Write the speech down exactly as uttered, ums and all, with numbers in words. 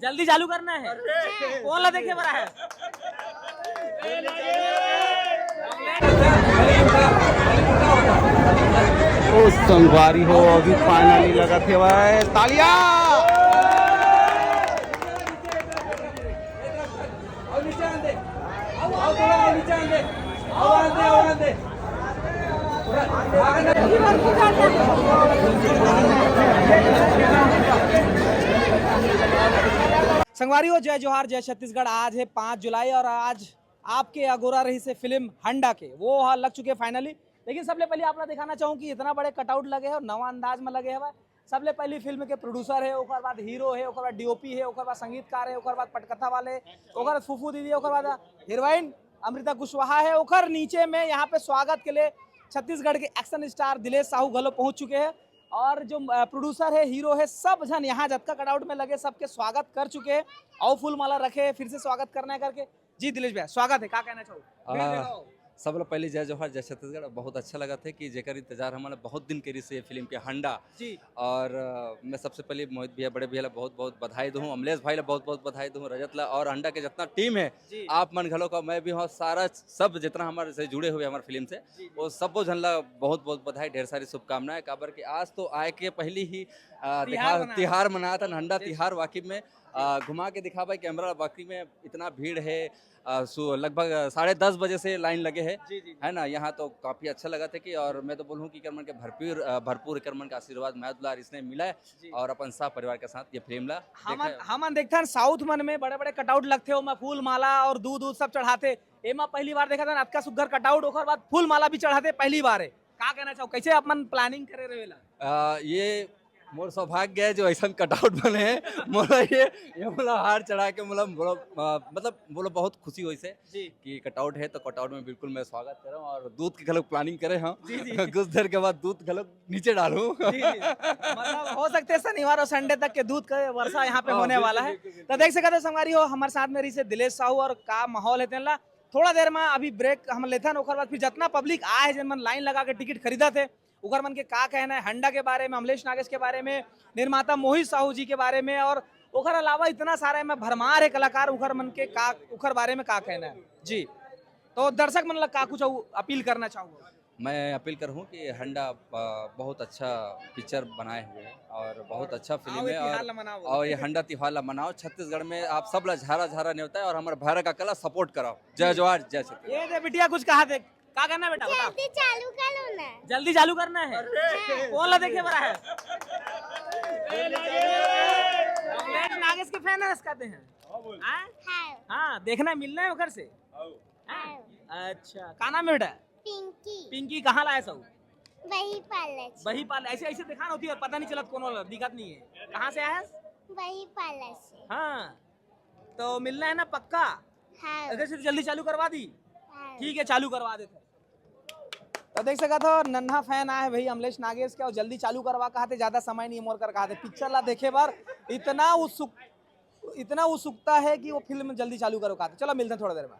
जल्दी चालू करना है। कौन ला देखे बड़ा है? ओ संगवारी हो, अभी फाइनली लगत हे भाई, तालियां। संगवारी हो, जय जोहार, जय छत्तीसगढ़। आज है पाँच जुलाई और आज आपके अगोरा रहिसे फिल्म हंडा के, वो हा लग चुके फाइनली। लेकिन सबले पहले आप ला दिखाना चाहूँ कि इतना बड़े कटआउट लगे है और नवा अंदाज में लगे हवय। सबले पहली फिल्म के प्रोड्यूसर है, ओकर बाद हीरो है, ओकर बाद डीओपी है, ओकर बाद संगीतकार है, ओकर बाद पटकथा वाले, ओकर बाद फूफू दीदी, ओकर बाद हीरोइन अमृता कुशवाहा है। ओकर नीचे में यहाँ पे स्वागत के लिए छत्तीसगढ़ के एक्शन स्टार दिलेश साहू घलो पहुँच चुके हैं। और जो प्रोड्यूसर है, हीरो है, सब झन यहाँ जतका कटआउट में लगे, सबके स्वागत कर चुके हैं। आओ फूल माला रखे, फिर से स्वागत करना है करके। जी दिलेश भैया, स्वागत है, का कहना चाहो? भीड़ आ, देखा हो? सबले पहले जय जोहार, जय छत्तीसगढ़। बहुत अच्छा लगत हे कि जेकर इंतजार हमन ला बहुत दिन करिस ये फिल्म के हंडा। जी। और अ, मैं सबसे पहले मोहित भैया, बड़े भैया ला बहुत बहुत बधाई दूँ, अमलेश भाई ला बहुत बहुत बधाई दूँ, रजत ला और हंडा के जितना टीम है, जी। आप मन घलो का, मैं भी हूँ, सारा सब जितना हमारे से जुड़े हुए हमारे फिल्म से, जी, जी। वो सबो झन ला बहुत बहुत बधाई, ढेर सारी शुभकामनाएं। काबर कि आज तो आए के पहली ही अ, तिहार देखा, मनात तिहार मनात हन, हंडा जी, जी। तिहार वाकई में अ, घुमा के दिखाबे कैमरा, वाकई में इतना भीड़ है। अ, सु-, लगभग साढ़े दस बजे से लाइन लगे है, जी, जी, जी। है ना? यहाँ तो काफी अच्छा लगत हे कि, और मैं तो बोलूँ कि एकर मन के भरपूर, अ, भरपूर एकर मन के आशीर्वाद, मया दुलार इसने मिला है जी। और अपन सह परिवार के साथ ये फिल्म ला हमन, देखा है। हमन देखथन साउथ मन में बड़े-बड़े कटआउट लगथे, ओमा फूल माला और दूध, दूध सब चढ़ाथे। एमा पहली बार देखत हन अतका सुग्घर कटआउट, ओकर बाद फूल माला भी चढ़ाथे, पहली बार है। का कहना चाहो, कैसे आप मन प्लानिंग करे रहेला? अ, ये मोर सौभाग्य है जो ऐसन कटआउट बने हैं। मोला ये, ये मोला हार चढ़ा के मोला, मोला, अ, मतलब मोला बहुत खुशी होइस हे जी। कि कटआउट है तो कटआउट में बिल्कुल मैं स्वागत करहूँ और दूध के घलोक प्लानिंग करे हूँ। जी, जी। कुछ देर के बाद दूध घलोक नीचे डालूँ। जी, जी। मतलब हो सकथे शनिवार और संडे तक के दूध का वर्षा यहाँ पे हाँ, होने बिल्कुल, वाला है। बिल्कुल, बिल्कुल। तो देख सकत हो संगवारी हो, हमारे साथ में रहिसे दिलेश साहू और का माहौल है तेन ला। थोड़ा देर में अभी ब्रेक हम लेथन, ओकर बाद फिर जितना पब्लिक आए है, जेन मन लाइन लगा के टिकट खरीदत हे, ओकर मन के का कहना है हंडा के बारे में, अमलेश नागेश के बारे में, निर्माता मोहित साहू जी के बारे में, और ओकर अलावा इतना सारा एमे भरमार है कलाकार, ओकर मन के का, ओकर बारे में का कहना है जी। तो दर्शक मन ला का कुछ अउ अपील करना चाहूँगा? मैं अपील करहूँ कि हंडा, अ, बहुत अच्छा पिक्चर बनाए हुए हैं और बहुत अच्छा फिल्म आओ, ये है। तिहार और, ला मनाओ। और ये हंडा तिहार ला मनाओ। छत्तीसगढ़ में आप सब ला झारा झारा नेवता है और हमारे भैरा काका ला सपोर्ट कराओ। जय जोहार, जय छत्तीसगढ़। ये दे बिटिया कुछ कहा थे, का करना है बेटा, बता। जल्दी चालू करो ना। जल्दी चालू करना है। अरे। कौन ला देखे बड़ा है? अमलेश नागेश के फैन है, कहते हैं। हाँ, बोल। हाँ? हाँ। हाँ, देखना है, मिलना है ओकर से। आओ। हाँ? हाँ। अच्छा, का नाम है बेटा? पिंकी। पिंकी, कहाँ लाए सौ? बही पाले। बही पाले, ऐसे, ऐसे दिखान होती है और पता नहीं चलत कौन वाला, दिखत नहीं है। कहाँ से आया है? बही पाले से। हाँ, तो मिलना है ना पक्का? हाँ। अगर से जल्दी चालू करवा दी? हाँ। ठीक है, चालू करवा देते हैं। तो देख सकत हो, नन्हा फैन आए है भाई अमलेश नागेश के, और जल्दी चालू करवा कहा थे, ज्यादा समय नहीं मोर कर कहा थे। पिक्चर ला देखे बर इतना उत्सुक, इतना उत्सुकता है कि वो फिल्म जल्दी चालू करो कहा थे। चलो मिलते हैं थोड़ा देर में।